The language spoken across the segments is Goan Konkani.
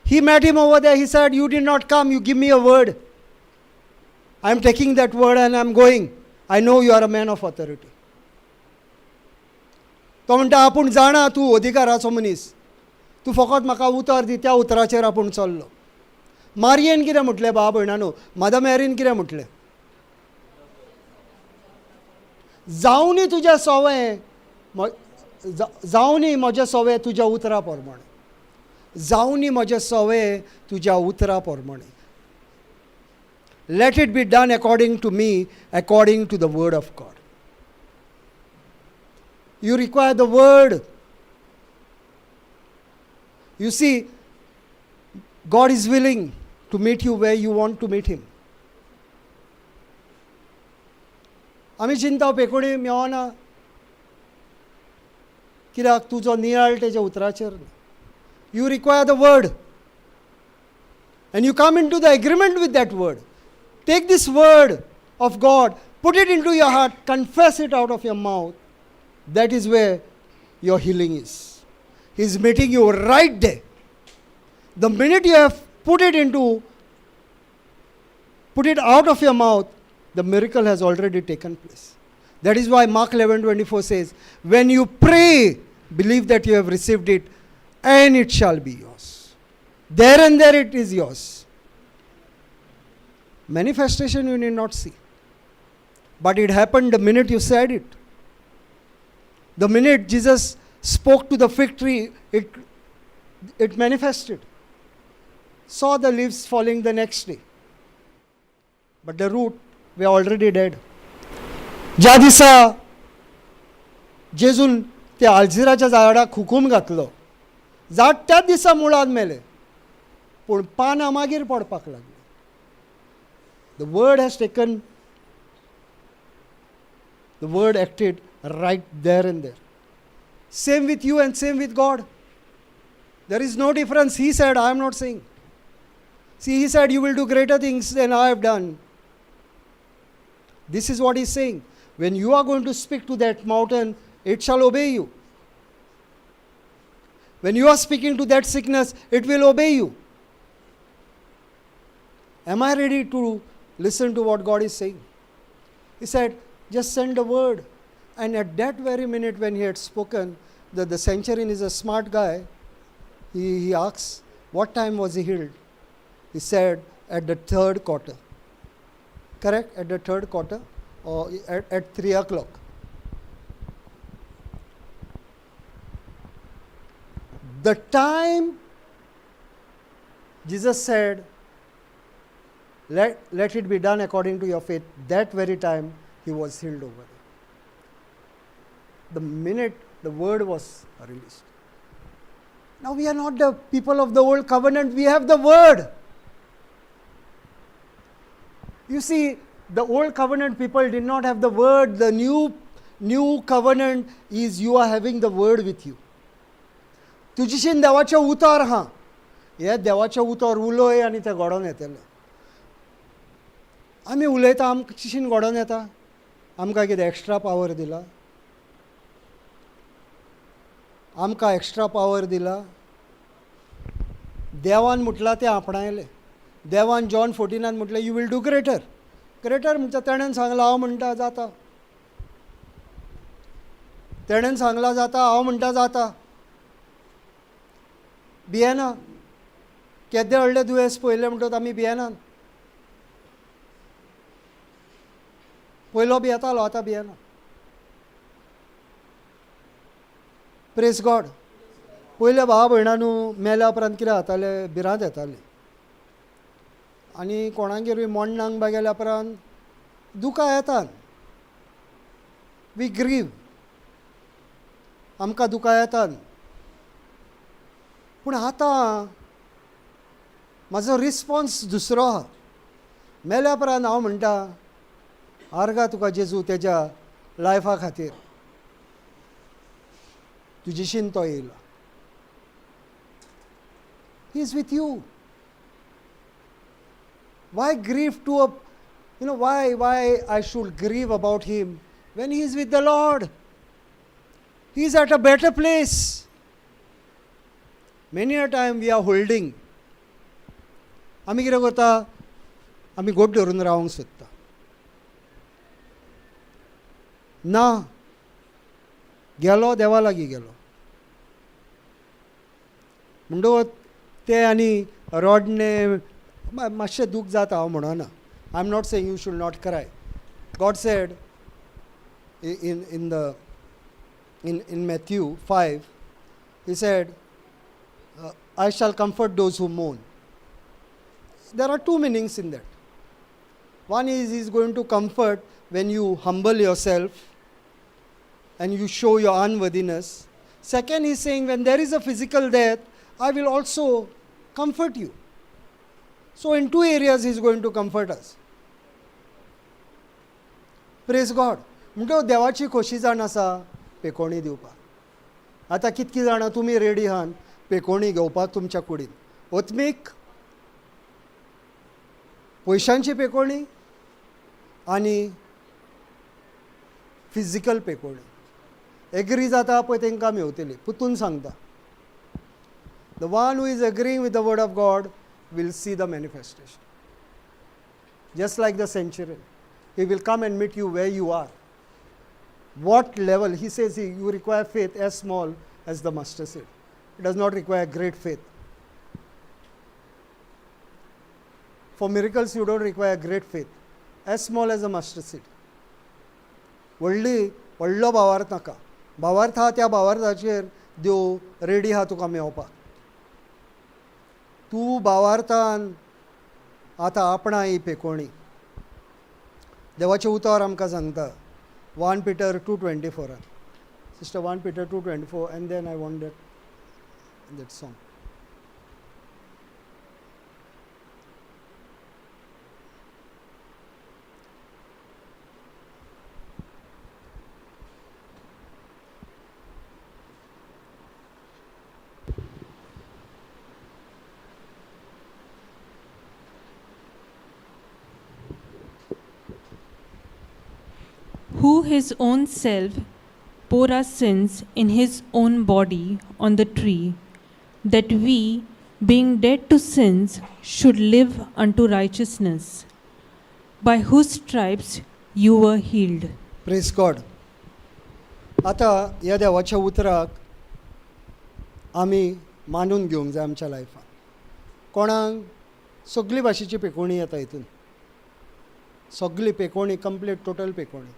He met him over there. He said, you did not come, you give me a word. I am taking that word and I am going. I know you are a man of authority. तो म्हणटा आपूण जाणा तूं अधिकाराचो मनीस, तूं फकत म्हाका उतर दी, त्या उतराचेर आपूण चल्लो. मारयेन कितें म्हटलें भाव भयणानो, मदर मॅरीन कितें म्हटलें, जावनी तुज्या सोवें, जावनी म्हजें सोवें तुज्या उतरा प्रमाणें, जावनी म्हजें सोवें तुज्या उतरा प्रमाणें. Let it be done according to me, according to the word of God. You require the word. You see, God is willing to meet you where you want to meet him. आमी चिंता पेकोणी मेवना कित्याक तुजो नियाळ तेज्या उतराचेर ना. You require the word and you come into the agreement with that word. Take this word of God, put it into your heart, confess it out of your mouth. That is where your healing is. He is meeting you right there. The minute you have put it out of your mouth, the miracle has already taken place. That is why Mark 11:24 says, when you pray, believe that you have received it and it shall be yours. There and there it is yours. Manifestation you need not see. But it happened the minute you said it. The minute Jesus spoke to the fig tree, it manifested. Saw the leaves falling the next day. But the root were already dead. ज्या दिसा जेजून त्या आल्झिराच्या झाडाक हुकूम घातलो, झाड त्याच दिसा मुळान मेलें, पूण पानां मागीर पडपाक लागलीं. The word has taken, the word acted right there and there. Same with you and same with God. There is no difference. He said, I am not saying. See, he said, you will do greater things than I have done. This is what he is saying. When you are going to speak to that mountain, it shall obey you. When you are speaking to that sickness, it will obey you. Am I ready to listen to what God is saying? He said, just send a word. And at that very minute when he had spoken, the centurion is a smart guy. He asks, what time was he healed? He said, at the third quarter. Correct? At the third quarter or at 3 o'clock. The time Jesus said, let it be done according to your faith, that very time he was healed over there. The minute the word was released. Now we are not the people of the old covenant, we have the word. You see, the old covenant people did not have the word. The new covenant is you are having the word with you. तुजीशीन देवाचें उतर आहा, हें देवाचें उतर उलय आनी तें घडोवन येतलें. आमी उलयता, आमकां चिशीन घडोवन येता. आमकां कितें एक्स्ट्रा पावर दिला? आमकां एक्स्ट्रा पावर दिला? देवान म्हटलां तें आपणायलें. देवान जॉन 14 म्हटलें, you will do greater. Greater म्हणटा तेणेन सांगलां, हांव म्हणटा जाता. तेणेन सांगलां जाता, हांव म्हणटा जाता. भियेना. केद्दें व्हडलें दुयेंस पळयलें म्हणटकच आमी भियेनात. पयलो भियेतालो, आतां भियेना. Praise God. पयल्या भाव भयणां मेल्या उपरांत कितें जातालें, भिरांत येताली. आनी कोणागेरूय मोडणांक बा गेल्या उपरांत दुकां येतात. We grieve. आमकां दुकां येतात. पूण आतां म्हाजो रिस्पोन्स दुसरो आहा. मेल्या उपरांत हांव म्हणटा, आर्गा तुका जेजू तेज्या लायफा खातीर, तुजेशीन तो येयला. He is with you. Why grieve to a, you know, why I should grieve about him when he is with the Lord? He is at a better place. Many a time we are holding. आमी कितें करता, आमी गोट धरून रावंक सोदता. ना, गेलो देवा लागीं गेलो म्हणटकच तें आनी रडणें मातशें दूख जाता. हांव म्हणना, I am not saying you should not cry. God said in the in Matthew 5, he said, I shall comfort those who mourn. There are two meanings in that. One is he is going to comfort when you humble yourself and you show your unworthiness. Second, he is saying when there is a physical death, I will also comfort you. So in two areas he is going to comfort us. Praise God. म्हणटकच देवाची खोशी जाण आसा पेकोणी दिवपाक. आतां कितकी जाणां तुमी रेडी आहात पेकोणी घेवपाक तुमच्या कुडीन? ओत्मीक पयशांची पेकोणी आनी फिजिकल पेकोणी. एग्री जाता पळय तांकां मेवतली. पुतून सांगता, the one who is agreeing with the word of God will see the manifestation. Just like the centurion, he will come and meet you where you are. What level? He says you require faith as small as the mustard seed. It does not require great faith. For miracles you don't require great faith. As small as a mustard seed. व्हडली व्हडलो भावार्थ नाका. भावार्थ आहा त्या भावार्थाचेर देव रेडी आहा तुका मेवपाक. तूं भावार्थान आतां आपणाय ही पेकोणी. देवाचें उतर आमकां सांगता 1 Peter 2:24. Sister, 1 Peter 2:24, and then I want that song. Who his own self bore our sins in his own body on the tree, that we, being dead to sins, should live unto righteousness, by whose stripes you were healed. Praise God. आतां ह्या देवाच्या उतराक आमी मानून घेवंक जाय आमच्या लायफान. कोणाक सगळी भाशेची पेकोणी येता हितून, सगळी पेकोणी, कंप्लीट टोटल पेकोणी.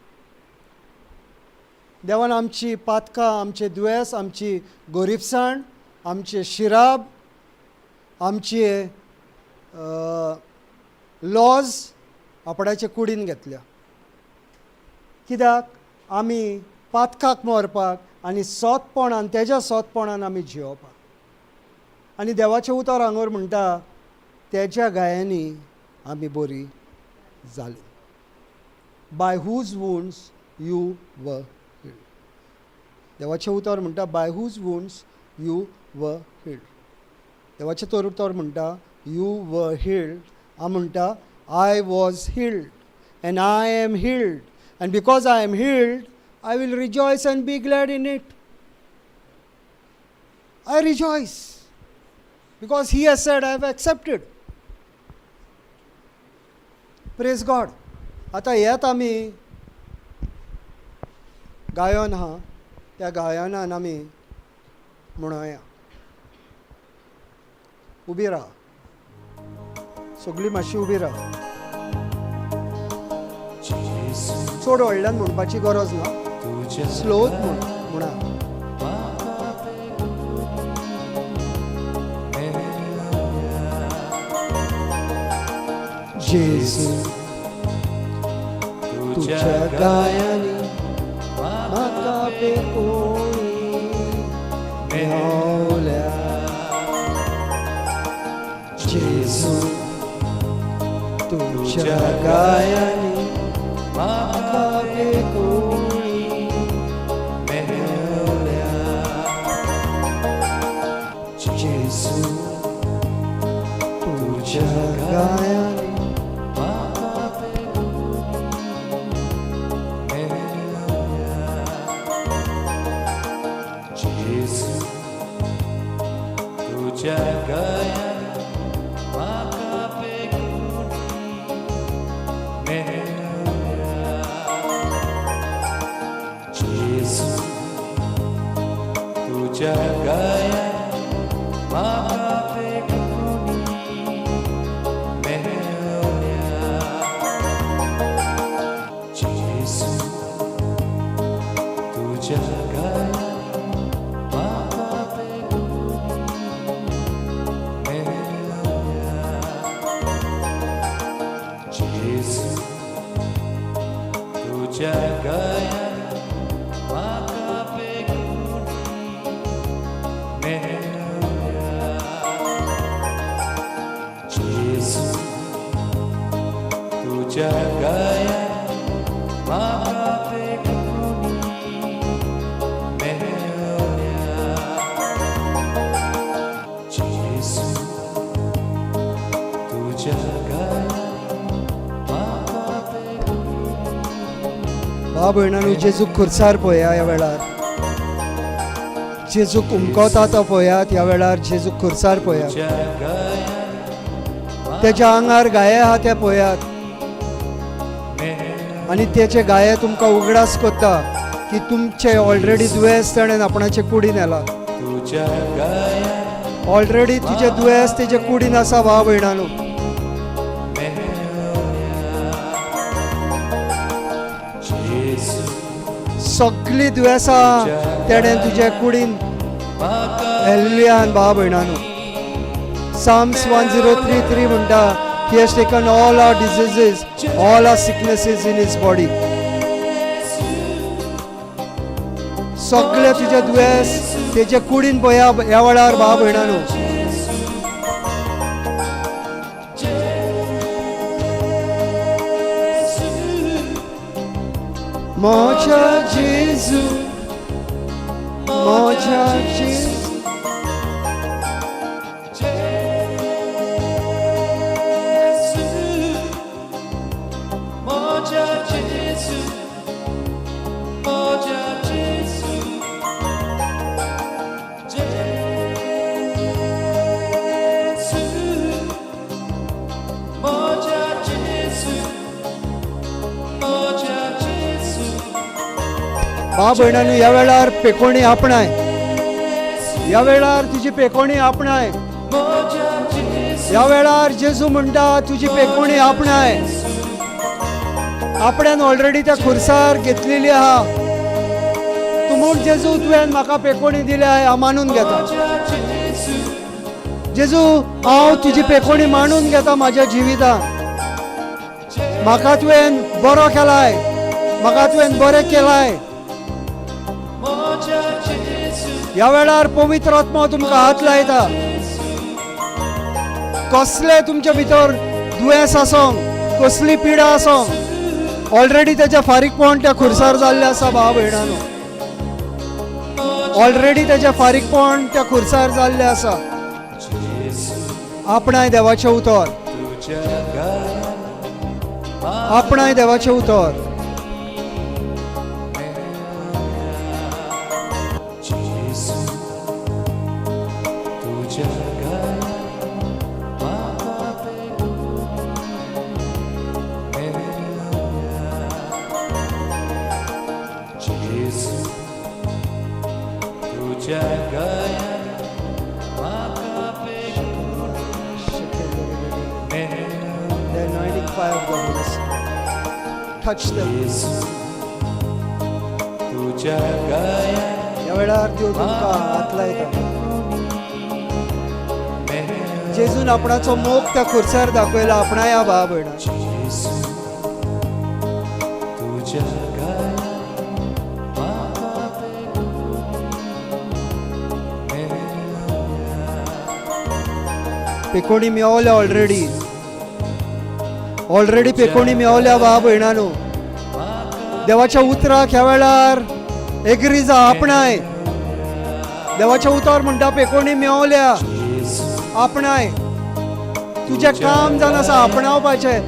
देवान आमची पातकां, आमचे दुयेंस, आमची गोरीबसाण, आमचे शिराब, आमचे लॉज आपणाचे कुडीन घेतल्या. कित्याक आमी पातकाक मरपाक आनी सोतपणान, तेज्या सोतपणान आमी जियोवपाक. आनी देवाचें उतर हांगर म्हणटा तेज्या गायांनी आमी बरी जाली. By whose wounds you were healed. देवाचें उतर म्हणटा by whose wounds you were healed. देवाचें तर उतर म्हणटा you were healed. हांव म्हणटा I was healed and I am healed, and because I am healed I will rejoice and be glad in it. I rejoice because he has said I have accepted. Praise God. आतां हेत आमी गायन आहा, त्या गायनान आमी म्हणोया. उबी राहा सगळी, मातशी उबी राहा. चड व्हडल्यान म्हणपाची गरज ना, स्लोच म्हणा. जेजू तुझ्या गायांनी म्हाका पेकोणी मेवल्या. जेजू तुझ्या गायांनी म्हाका पेकोणी मेवल्या. जेजू तुझ्या गायांनी तुज्या गायान म्हाका पेखुनी मेळोवया. जेजू तुज्या गायान म्हाका पेखुनी मेळोवया. जेजू तुज्या गायान म्हाका पेखुनी मेळोवया. जेजू तुज्या गायान म्हाका पेखुनी मेळोवया. जेजू तुज्या गायान म्हाका पेखुनी. भाव भयणांनो, जेजूक खुर्सार पळया ह्या वेळार. जेजूक उमकवता तो पळयात ह्या वेळार. जेजूक खुर्सार पळयात. तुज्या गायान तेच्या आंगार घाये आहा ते पळयात मेळोवया. आनी तेचे घाये तुमकां उगडास करता की तुमचे ऑलरेडी दुयेंस ताणें आपणाचे कुडीन येला. तुज्या गायान ऑलरेडी तुजें दुयेंस तेजे कुडीन आसा भाव भयणांनो. मेळोवया. जेजू सगळीं दुयेंसां तेणें तुजे कुडीन म्हाका हेल्ल्यान भाव भयणांनो. Psalms 103:3 म्हणटा, He has taken all our diseases, all our sicknesses in His body. सगळे तुजे दुयेंस तेजे कुडीन पळया ह्या वेळार भाव भयणांनो. म्हज्या जेजू, म्हज्या जेजू. जेजू म्हज्या जेजू, म्हज्या जेजू, जेजू म्हज्या जेजू, म्हज्या जेजू. भाव भयणांनो, ह्या वेळार पेकोणी आपणाय. ह्या वेळार तुजी पेकोणी आपणाय. म्हज्या जेजू, ह्या वेळार जेजू म्हणटा, तुजी पेकोणी आपणाय. आपण्यान ऑलरेडी त्या खुर्सार घेतलेली आहा. तूं म्हूण जेजू, तुवें म्हाका पेकोणी दिल्या, हांव मानून घेता. म्हज्या जेजू, जेजू, हांव तुजी पेकोणी मानून घेता म्हाज्या जिवितान. म्हाका तुवें बरो केलाय, म्हाका तुवें बरें केलाय. म्हज्या जेजू, ह्या वेळार पवित्र आत्मा तुमकां हात लायता. कसले तुमचे भितर दुयेंस आसोंक, कसली पिडा आसोंक, ऑलरेडी तेजें फारीकपण त्या खुर्सार जाल्लें आसा भाव भयणांनो. ऑलरेडी तेजें फारीकपण त्या खुर्सार जाल्लें आसा. जेजू आपणाय देवाचें उतर. तुज्या गायान आपणाय देवाचें उतर. जेजू तुज्या गायान म्हाका पेखुनी मेळोवया. जेजू तुज्या गायान म्हाका पेखुनी मेळोवया. The anointing fire of the Holy Spirit. Touch them. जेजू तुज्या गायान ह्या वेळार देव तुमकां हात लायता. मेळोवया. जेजून आपणाचो मोग त्या खुर्सार दाखयला. आपणाया भाव भयणा. जेजू तुज्या गायान म्हाका पेखुनी मेळोवया. पेकोणी मेवल्या ऑलरेडी. ऑलरेडी पेकोणी मेवल्या भाव भयणानो. देवाच्या उतराक ह्या वेळार एग्री जा, आपणाय. देवाच्या उतर म्हणटा, पेकोणी मेवल्या, जेजू आपणाय. तुजें काम जावन आसा आपणावपाचें.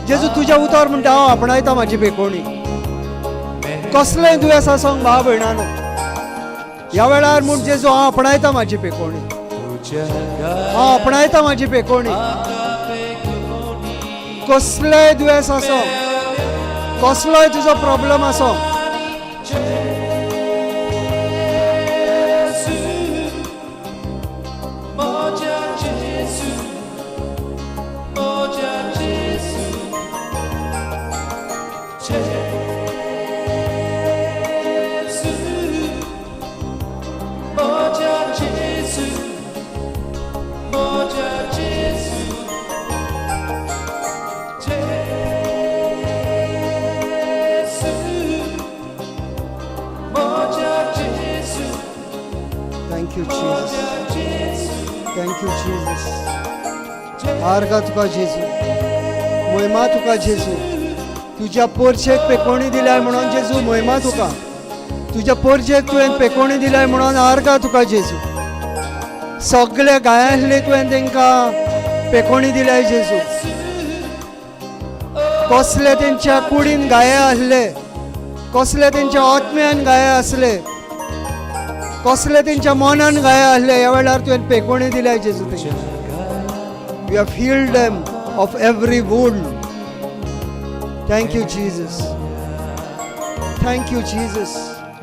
जेजू तुजें उतर म्हणटा, हांव आपणायता म्हाजी पेकोणी. कसलें दुयेंस आसोंक भाव भयणानो, ह्या वेळार म्हूण जेजू, हांव आपणायता म्हाजी पेकोणी. तुज्या गायान हांव आपणायता म्हाजी पेकोणी. म्हाका पेखुनी कसलेंय दुयेंस आसो, कसलोय तुजो प्रॉब्लम आसो, जेजू Jesu, moja Jesu, Jesu, moja Jesu, moja Jesu, Jesu, moja Jesu, Thank you Jesus. moja Jesu. Thank you Jesus. आर्गां तुका जेजू, मोहिमा तुका जेजू. तुज्या पोरशेक पेकोणी दिलाय म्हणून जेजू मोहिमा तुका. तुज्या पोरशेक तुवें पेकोणी दिलाय म्हणून आर्गां तुका जेजू. सगळे गायांतले तुवें तांकां पेकोणी दिलाय जेजू. कसले तेंच्या कुडीन गाये आसले, कसले तेंच्या आत्म्यान गाये आसले, कसले तेंच्या मनान गाये आसले, ह्या वेळार तुवें पेकोणी दिलाय जेजू तेंच्या. You have healed them of every wound. Thank you, Jesus. Thank you, Jesus.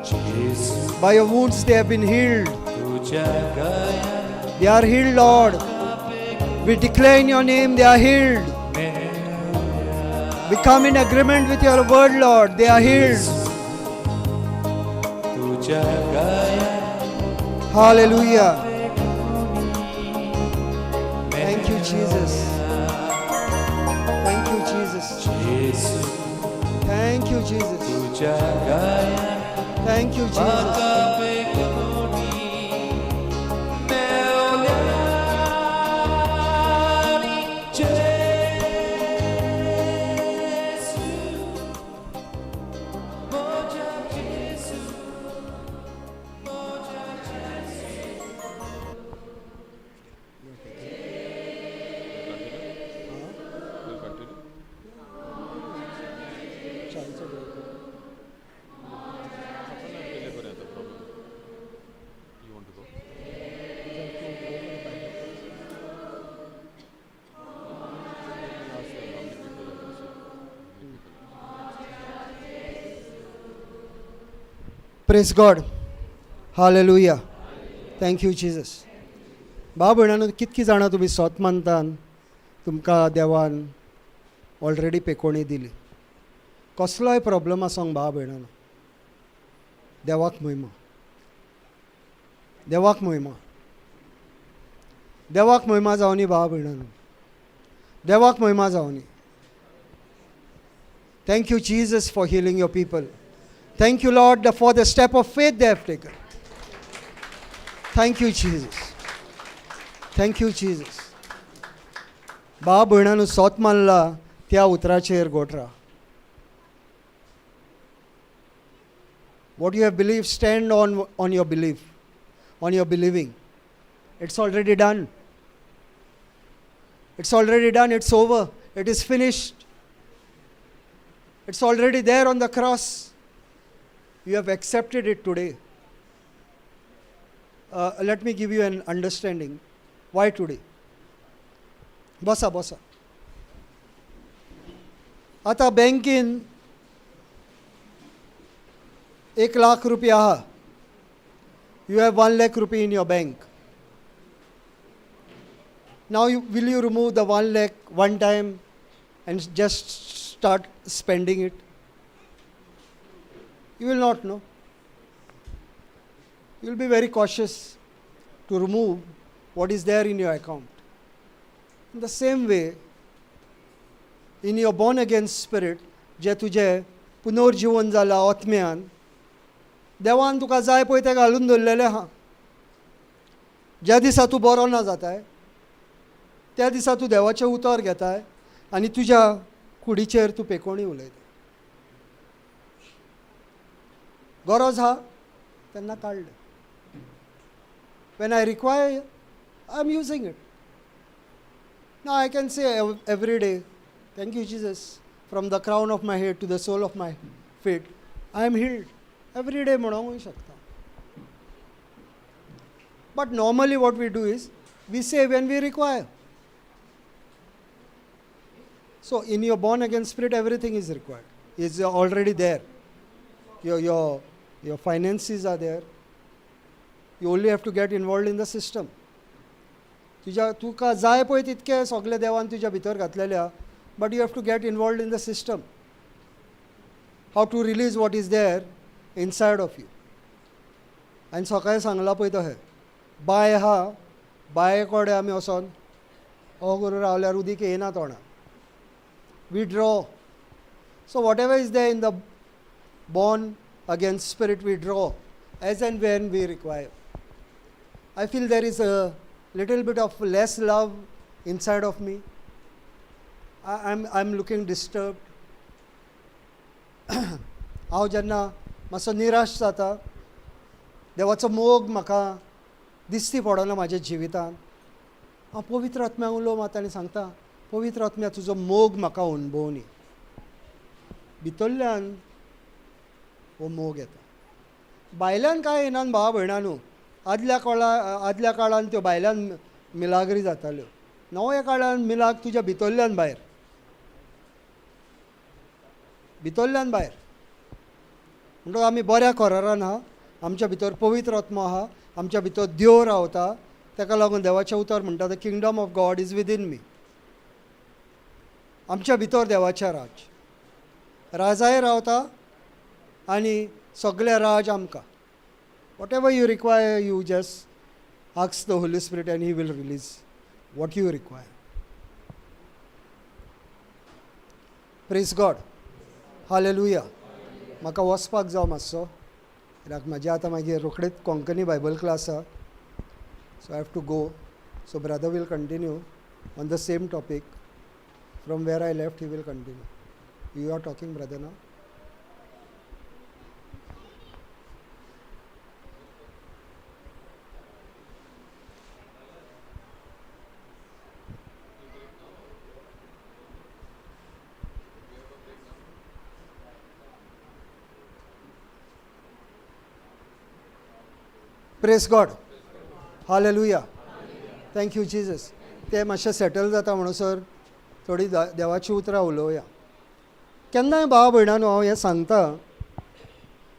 Jesu, By your wounds they have been healed. तुझ्या गळ्यात They are healed, Lord. We declare in your name they are healed. We come in agreement with your word, Lord. They are healed. तुझ्या गळ्यात Hallelujah. Thank you, Jesus. Thank you, Jesus. Jesu, Thank you, Jesus. तुझ्या गळ्यात Thank you, Jesus. म्हाका पेकोणी मेवल्या Jesu, moja Jesu, moja Jesu. We'll continue. चायचो break. आपण केले बरें आतां problem. You want to go? Ask them how many people are there. See. How many people are Praise God. Hallelujah. Thank you Jesus. भाव भयणानो, कितकी जाणां तुमी सोत मानतान तुमकां देवान ऑलरेडी पेकोणी दिली? कसलोय प्रॉब्लम आसोंक भाव भयणानो, देवाक महिमा, देवाक महिमा, देवाक महिमा जावनी. भाव भयणानो, देवाक महिमा जावनी. Thank you, Jesus, for healing your people. Thank you, Lord, for the step of faith they have taken. Thank you, Jesus. Thank you, Jesus. भाव भयणानो, सोत मानला त्या उतराचेर गोठरा. What you have believed, stand on your belief, on your believing. It's already done. It's already done. It's over. It is finished. It's already there on the cross. You have accepted it today. Let me give you an understanding. Why today? बसा बसा. आता बँकेन 1 लाख रुपया आहा. You have 1 lakh rupee in your bank. Now, will you remove the 1 lakh one time and just start spending it? You will not know. You will be very cautious to remove what is there in your account. In the same way, in your born again spirit, जे तुजें पुनर्जिवन जालां आत्म्यान, देवान तुका जाय पळय तें घालून दवरलेलें आहा. ज्या दिसा तूं बरो ना जाताय त्या दिसा तूं देवाचें उतर घेताय आनी तुज्या कुडीचेर तूं पेकोणी उलयता. गरज आहा तेन्ना काडलें. When I require, I am using it. Now I can say every day, "Thank you, Jesus, from the crown of my head to the sole of my feet, I am healed." Every day म्हणूंक शकता. But normally what we do is, we say when we require. So in your born again spirit, everything is required. Is already there. Your finances are there. You only have to get involved in the system. तुज्या तुका जाय पळय तितकें सगळें देवान तुज्या भितर घातलेलें आहा, but you have to get involved in the system, how to release what is there inside of you. आनी सकाळीं सांगलां पळय तशें, बांय आहा, बांये कडेन आमी वचोन हो करून रावल्यार उदीक येना तोंडाक. We draw. So whatever is there in the born again spirit we draw as and when we require. I feel there is a little bit of less love inside of me. I am looking disturbed. हांव जेन्ना मातसो निराश जाता, देवाचो मोग म्हाका दिश्टी पडना म्हाज्या जिवितांत, हांव पवित्र आत्म्या उलो मारता आनी सांगता, पवित्र आत्म्या तुजो मोग म्हाका अणभवनी. भितरल्यान हो मोग येता. भायल्यान कांय येना भावा भयणां न्हू. आदल्या काळान त्यो भायल्यान मिलाग्री जाताल्यो, नव्या काळान मिलाग तुज्या भितरल्यान भायर, भितरल्यान भायर. म्हणटकच आमी बऱ्या करारान आहा, आमच्या भितर पवित्र आत्मो आहा, आमच्या भितर देव रावता. ताका लागून देवाचें उतर म्हणटा, the kingdom of God is within me. आमच्या भितर देवाचें राज, राजाय रावता आनी सगळें राज आमकां. Whatever you require, you just ask the Holy Spirit and he will release what you require. Praise God. Hallelujah. म्हाका वचपाक जावं मातसो, कित्याक म्हाजें आतां मागीर रोखडीच कोंकणी बायबल क्लास आहा. So I have to go. So brother will continue on the same topic from where I left. He will continue. You are talking brother now. Praise God. Hallelujah. Thank you Jesus. ते मातशें सेटल जाता म्हणसर थोडी देवाची उतरां उलोवया. केन्नाय भाव भयणांनो हांव हें सांगता,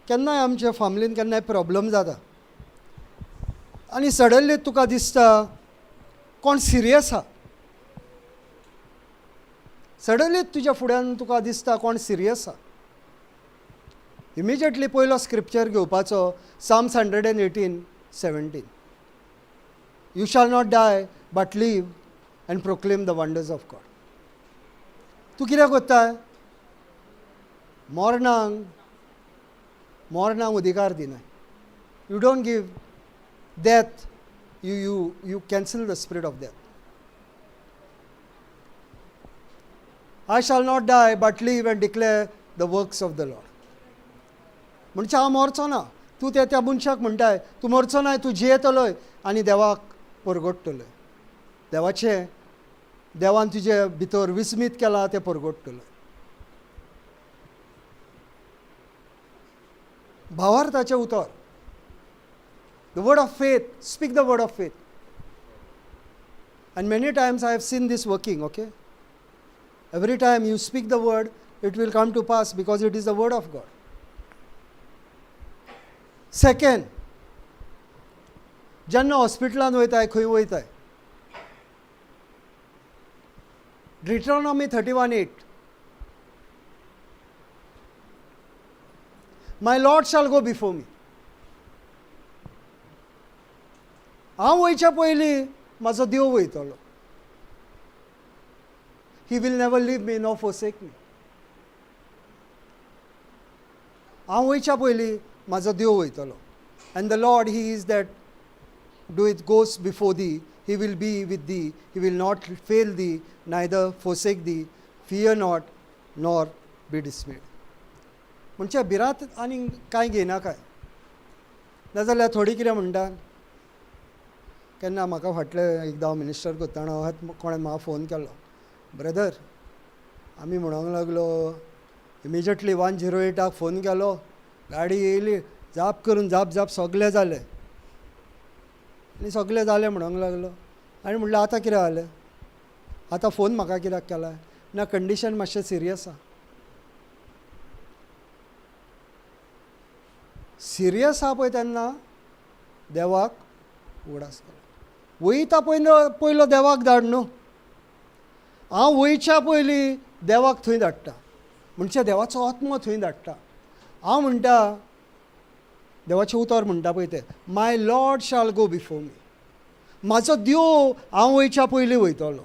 केन्नाय आमच्या फामिलीन केन्नाय प्रॉब्लम जाता आनी सडनली तुका दिसता कोण सिरियस आहा. सडनली तुज्या फुड्यान तुका दिसता कोण सिरियस आहा. इमिजिएटली पयलो स्क्रिप्चर घेवपाचो, Psalms 118:17. You shall not die but live and proclaim the wonders of God. तूं कितें करताय? मरणाक मरणाक अधिकार दिनाय. You don't give death, you you you cancel the spirit of death. I shall not die but live and declare the works of the Lord. म्हणजे हांव मरचो ना. तूं त्या त्या मनशाक म्हणटाय तूं मरचो ना, तूं जियेतलोय आनी देवाक परगट्टलोय. देवाचें देवान तुजे भितर विस्मीत केलां तें परगट्टलोय. भावार्थाचें उतर, the word of faith, speak the word of faith. And many times I have seen this working, okay. Every time you speak the word, it will come to pass because it is the word of God. Second, जेन्ना हॉस्पिटलान वयताय, खंय वयताय, Deuteronomy 31:8, my Lord shall go before me. हांव वयच्या पयलीं म्हाजो देव वयतलो. He will never leave me nor forsake me. हांव वयच्या पयलीं म्हाजो देव वयतलो. And the Lord he is that do it goes before thee, he will be with thee, he will not fail thee, neither forsake thee, fear not nor be dismayed. म्हणजे भिरांत आनी कांय घेयनाकाय. नाजाल्यार थोडीं कितें म्हणटा, केन्ना म्हाका फाटले एकदां हांव मिनिस्टर करतना हांव कोणें म्हाका फोन केलो, ब्रदर आमी म्हणोंक लागलो, इमिजिएटली 108 फोन केलो, गाडी येयली, जाप करून जाप जाप सगळें जालें आनी सगळें जालें म्हणोंक लागलो. आनी म्हणलें आतां कितें जालें, आतां फोन म्हाका कित्याक केला? ना, कंडिशन मातशें सिरियस आसा. सिरियस आसा पळय तेन्ना देवाक उगडास केलो. वयता पयलो पयलो देवाक धाड न्हू. हांव वयच्या पयलीं देवाक थंय धाडटा, म्हणजे देवाचो आत्मो थंय धाडटा. हांव म्हणटा देवाचें उतर म्हणटा पळय तें, my Lord shall go before me. म्हाजो देव हांव वयच्या पयलीं वयतलो,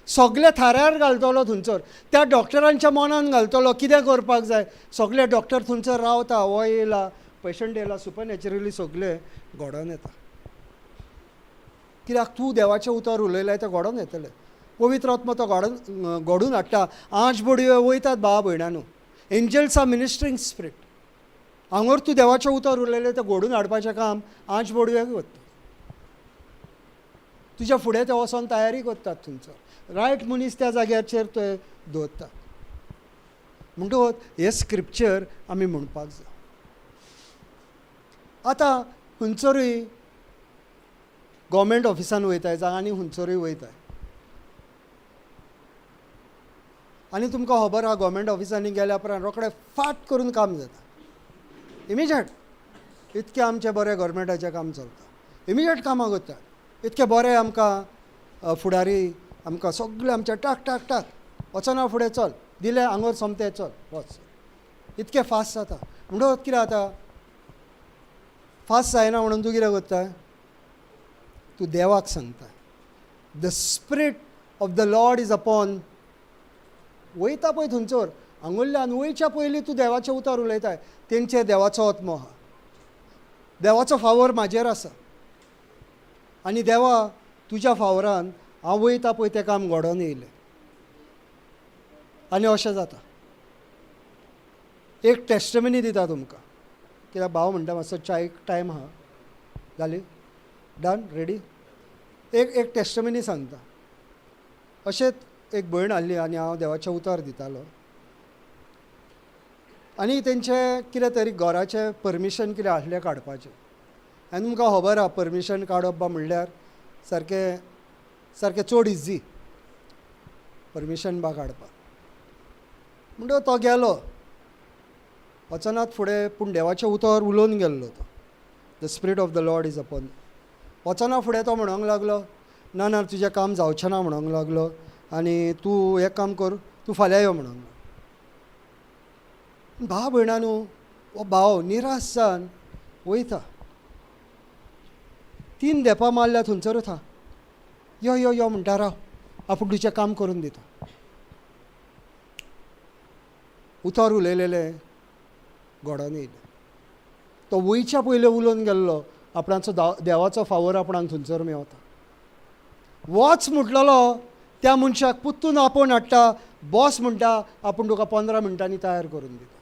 सगळे थाऱ्यार घालतलो थंयसर, त्या डॉक्टरांच्या मनान घालतलो कितें करपाक जाय. सगळे डॉक्टर थंयसर रावता, हो येयला पेशंट येयला, सुपरनॅचरली सगळें घडोवन येता. कित्याक तूं देवाचें उतर उलयलें तें घडोवन येतलें. पवित्र आत्मो तो घडून हाडटा. आंज बडयो वयतात भावा भयणांनो, एंजल्स are ministering spirit. हांगर तूं देवाचें उतर उलयलें तें घडून हाडपाचें काम आंज बडव्याक वता. तुज्या फुडें ते वचोन तयारी करतात, थंयसर रायट मनीस त्या जाग्याचेर ते दवरतात. म्हणटकच हें स्क्रिप्चर आमी म्हणपाक जाय. आतां खंयसरूय गव्हर्मेंट ऑफिसान वयताय जावं आनी खंयसरूय वयताय, आनी तुमकां खबर आहा गव्हर्मेंट ऑफिसांनी गेल्या उपरांत रोखडें फाट करून काम जाता, इमिजिएट. इतकें आमचें बरें गव्हर्मेंटाचें काम चलता, इमिजिएट कामां करतात. इतकें बरें आमकां फुडारी आमकां सगळें आमचें टाक टाक टाक वचना फुडें चल, दिलें आंगोर सोमतें चल वच, इतकें फास्ट जाता. म्हणटकच कितें जाता, फास्ट जायना म्हणून तूं कितें करता, तूं देवाक सांगता. The spirit of the Lord is upon. वयता पळय थंयसर हांगुल्ल्यान वयच्या पयलीं तूं देवाचें उतर उलयताय, तेंचेर देवाचो आत्मो आहा, देवाचो फावर म्हाजेर आसा, आनी देवा तुज्या फावरान हांव वयता पळय तें काम घडोवन येयलें. आनी अशें जाता. एक टेस्टमनी दिता तुमकां, कित्याक भाव म्हणटा मातसो चायक टायम आहा, जाली डन रेडी. एक एक टेस्टमनी सांगता. अशेंच एक भयण आहली आनी हांव देवाचें उतर दितालो, आनी तेंचें कितें तरी घराचें परमिशन कितें आसलें काडपाचें. आनी तुमकां खबर आहा परमिशन काडप बा म्हणल्यार सारकें सारकें चड इजी परमिशन बा काडपाक. म्हणटकच तो गेलो, वचनात फुडें, पूण देवाचें उतर उलोवन गेल्लो तो, the spirit of the Lord is upon. वचना फुडें तो म्हणूंक लागलो, ना ना तुजें काम जावचें ना म्हणूंक लागलो, आनी तूं एक काम कर, तूं फाल्यां यो म्हणूंक लागलो. भाव भयणांनो, हो भाव निराश जावन वयता, 3 धेपां मारल्या थंयसरूच आहा, यो यो यो म्हणटा, राव आपूण तुजें काम करून दिता. उतर उलयलेलें घडोवन येयलें. तो वयच्या पयलीं उलोवन गेल्लो, आपणाचो देवाचो फावर आपणाक थंयसर मेवता. वच म्हटलेलो त्या मनशाक पुत्तून आपोवन हाडटा, बॉस म्हणटा आपूण तुका 15 मिनटांनी तयार करून दिता.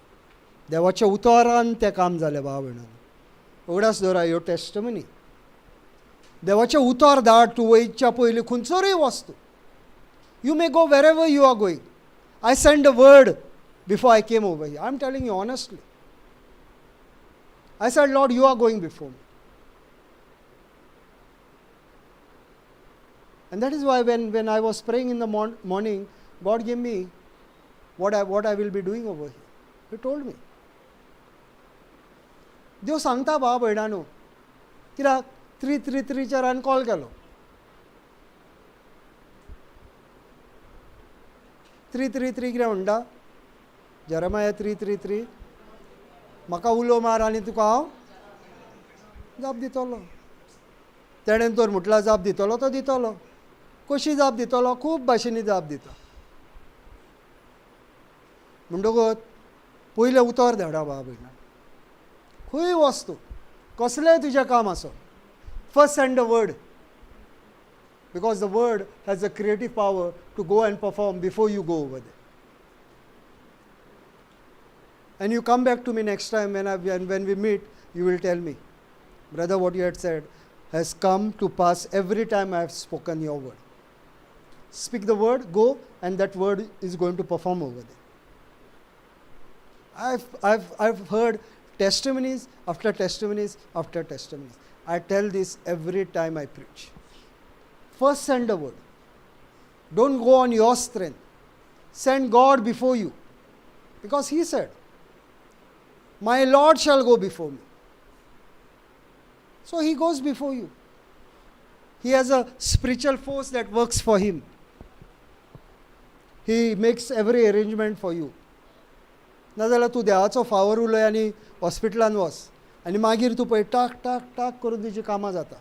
देवाच्या उतरान तें काम जालें. भाव भयणांनो, उगडास दवरा ह्यो टेस्टमनी. देवाचें उतर धाड, तूं वयच्या पयलीं खंयसरूय वच तूं, you may go wherever you are going. I send a word before I came over here. I am telling you honestly. I said, Lord, you are going before me. And that is why when I was praying in the morning, God gave me what I will be doing over here. He told me. देव सांगता भाव भयणांनो, कित्याक 333 चेर हांवें कॉल केलो. 333 कितें म्हणटा, जेरेमाया 333, म्हाका उलो मार आनी तुका हांव जाप दितलो. तेणेन तर म्हटल्यार जाप दितलो तो दितलो. कशी जाप दितलो, खूब भाशेंनी जाप दिता. म्हणटकच पयलें उतर धाडा भाव भयणा, खंय वच तूं, कसलेंय तुजें काम आसो, first send a word, because the word has a creative power to go and perform before you go over there. And you come back to me next time when we meet, you will tell me, brother, what you had said has come to pass every time I have spoken your word. Speak the word, go, and that word is going to perform over there. I've heard testimonies after testimonies after testimonies. I tell this every time I preach. First send a word. Don't go on your strength. Send God before you. Because he said, my Lord shall go before me. So he goes before you. He has a spiritual force that works for him. He makes every arrangement for you. नाजाल्यार तूं देवाचो फावर उलय आनी हॉस्पिटलान वच आनी मागीर तूं पळय, टाक टाक टाक करून तुजी कामां जाता.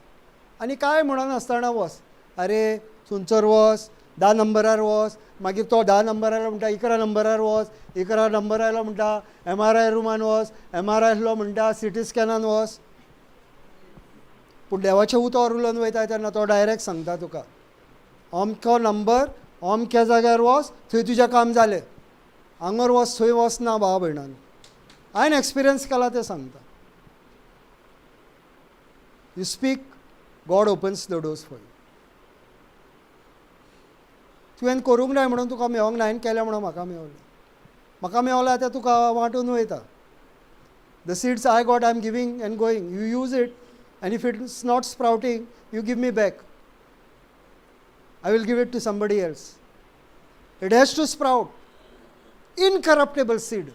आनी कांय म्हणनासतना वच, अरे थंयसर वच, 10 नंबरार वच. मागीर तो 10 नंबरार आयलो म्हणटा, 11 नंबरार वच. 11 नंबर आयलो म्हणटा, एमआरआय रुमान वच. एमआरआय आसलो म्हणटा, सिटी स्कॅनान वच. पूण देवाचें उतर उलोवन वयता तेन्ना तो डायरेक्ट सांगता तुका, अमको नंबर, अमक्या जाग्यार वच, थंय तुजें काम जालें. हांगर वच, थंय वच ना. भाव भयणान, हांवें एक्सपिरियन्स केला तें सांगता. You speak, God opens the doors for you. तुवें करूंक नाय म्हणून तुका मेवोंक ना, हांवें केलें म्हणून म्हाका मेवलें. म्हाका मेवलें, आतां तुका वांटून वयता. The seeds I got, I am giving and going. You use it, and if it is not sprouting, you give me back. I will give it to somebody else. It has to sprout. Incorruptible seed.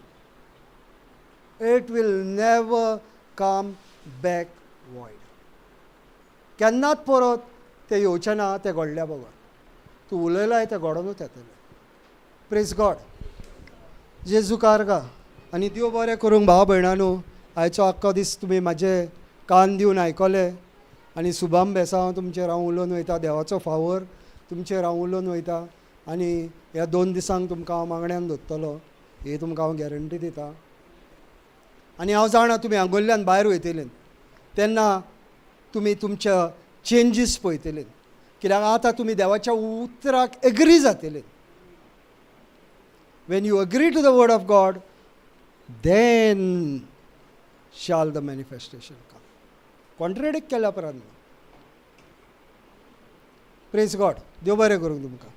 It will never come back void. केन्नाच परत तें येवचें ना तें घडल्या बगर. तूं उलयलाय, तें घडोनूच येतलें. Praise God. जेजू कारगा आनी देव बरें करूंक. भाव भयणानू, आयचो आख्खो दीस तुमी म्हाजे कान दिवन आयकले आनी सुबाम बेसांव तुमचेर हांव उलोवन वयता. देवाचो फावर तुमचेर हांव उलोवन वयता आनी ह्या 2 दिसांक तुमकां हांव मागण्यान दवरतलो, ही तुमकां हांव गॅरंटी दिता. आनी हांव जाणा, तुमी हांगुल्ल्यान भायर वयतली तेन्ना तुमी तुमच्या चेंजीस पळयतले, कित्याक आतां तुमी देवाच्या उतराक एग्री जातले. When you agree to the word of God, then shall the manifestation come. Contradict केल्या उपरांत. Praise God. देव बरें करूं तुमकां.